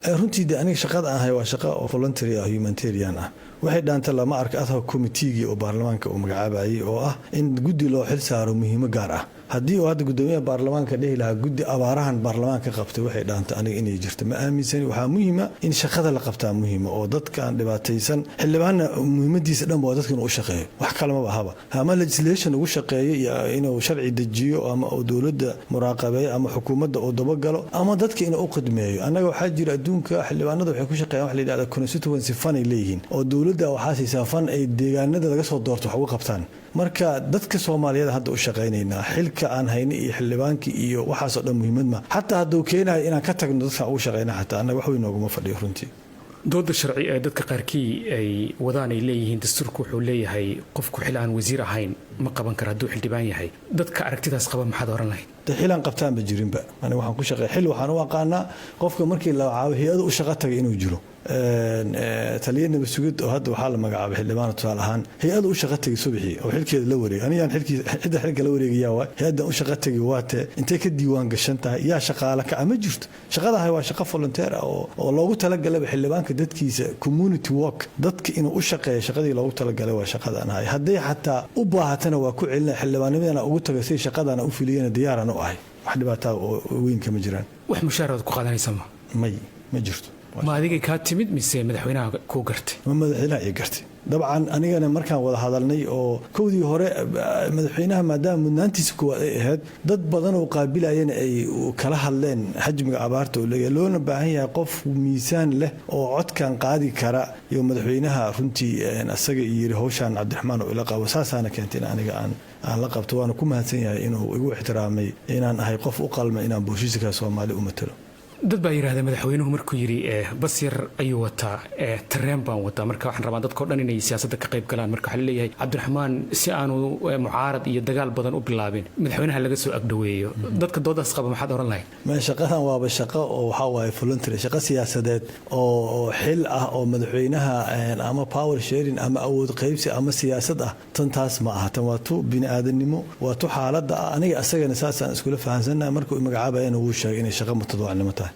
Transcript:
Runtii de aniga shaqada aan hay waa shaqa oo voluntary ah, humanitarian ah. Waxay dhaanta lama arka ad hoc committeegii oo baarlamaanka uu magacaabayay, oo ah in guddi loo xil saaro muhiimo gaar ah. Haddii uu hadda gudoomiyaha baarlamaanka dhihi lahaa guddi abaarahan baarlamaanka qabtay, waxay dhaanta aniga inay jirto ma aaminsani. Waxaa muhiima in shaqada la qabtaa muhiima oo dadkan dhibaataysan. Xildhibaanna muhiimadiisa dhan waa dadka inuu u shaqeeyo, wax kalamaba ahaba. Ama legislation ugu shaqeeyo iyo inuu sharci dejiyo, ama uu dowladda muraaqabeeyo, ama xukuumadda uu dabagalo, ama dadka inuu u khidmeeyo. Annaga waxaa jira adduunka xildhibaanada waxay ku shaqeeyaan wax la yidhahda constituency fund ay leeyihiin, oo dowladda waxaa siisaa fund ay deegaanada laga soo doorto wax uga qabtaan. Marka dadka Soomaaliyeed hadda u shaqaynaynaa, xilka aan hayna iyo xildhibaankii iyo waxaasoo dhan muhiimad ma xataa hadduu keenayo inaan ka tagno dadkaan ugu shaqayna, xataa annaga wax weyn nooguma fadhiyo runtii. Dooda sharci ee dadka qaarkii ay wadaan ay leeyihiin dastuurku wuxuu leeyahay qofku xil aan wasiir ahayn ma qaban kara hadduu xildhibaan yahay. Dadka aragtidaas qaba maxaad oran lahayd? De xilaan qabtaanba jirinba. Aniga waxaan ku shaqeey xil waxaan u aqaanaa qofka markii la caawo hay-ada u shaqo tagay inuu jiro. Taliya nabad sugid oo hadda waxaa la magacaabay xildhibaan, tusaale ahaan, hay-ada u shaqo tegay subaxii oo xilkeeda la wareegay. Anigaan xilkii cidda xilka la wareegaya waay hay-addan u shaqo tegay waate intay ka diiwaan gashan tahay, yaa shaqaale ka ma jirto. Shaqadahay waa shaqo volunteer ah oo loogu talagalaba xildhibaanka dadkiisa, community work, dadka inuu u shaqeeyo shaqadii loogu talagalay waa shaqadan ahay. Hadday xataa u baahatana waa ku celina xildhibaannimadana ugu tagay si shaqadana u filiyana diyaaraan u ahay. Wax dhibaataa oo weyn kama jiraan. Wax mushaaraad ku qaadanaysa ma? May, ma jirto. Ma adigay kaa timid mise madaxweynaha kuu gartay? Ma, madaxweynaha ii gartay dabcan. Anigana markaan wada hadalnay oo kowdii hore madaxweynaha, maadaama mudnaantiisa koowaad ay ahayd, dad badan oo qaabilayana ay kala hadleen xajmiga abaarta oo leeyahay, loona baahan yahay qof miisaan leh oo codkan qaadi kara, iyo madaxweynaha runtii asaga yiri hawshaan Cabdiraxmaan oo ila qabo. Saasaana keentay in aniga aan la qabto, waana ku mahadsan yahay inuu igu ixtiraamay inaan ahay qof u qalma inaan booshiska Soomaali u matalo. Dad baa yidhahda madaxweynuhu markuu yidhi bas yar ayuu wataa, tareen baan wataa, marka waxaan rabaa dadkao dhan inay siyaasadda ka qayb galaan. Marka waxaa laleeyahay Cabdiraxmaan si aanu mucaarad iyo dagaal badan u bilaabin madaxweynaha laga soo agdhoweeyo. Dadka doodaas qaba maxaad oran lahayd? Ma, shaqadan waaba shaqo oo waxaa waaye voluntary, shaqo siyaasadeed oo xil ah oo madaxweynaha ama power sharing ama awood qaybsi ama siyaasad ah tan taas ma aha. Tan waa tu bini aadamnimo, waa tu xaaladda ah. Aniga asagana saasaan iskula fahansannahay. Markuu magacaabayana wuu sheegay inay shaqo mutadawacnimo tahay.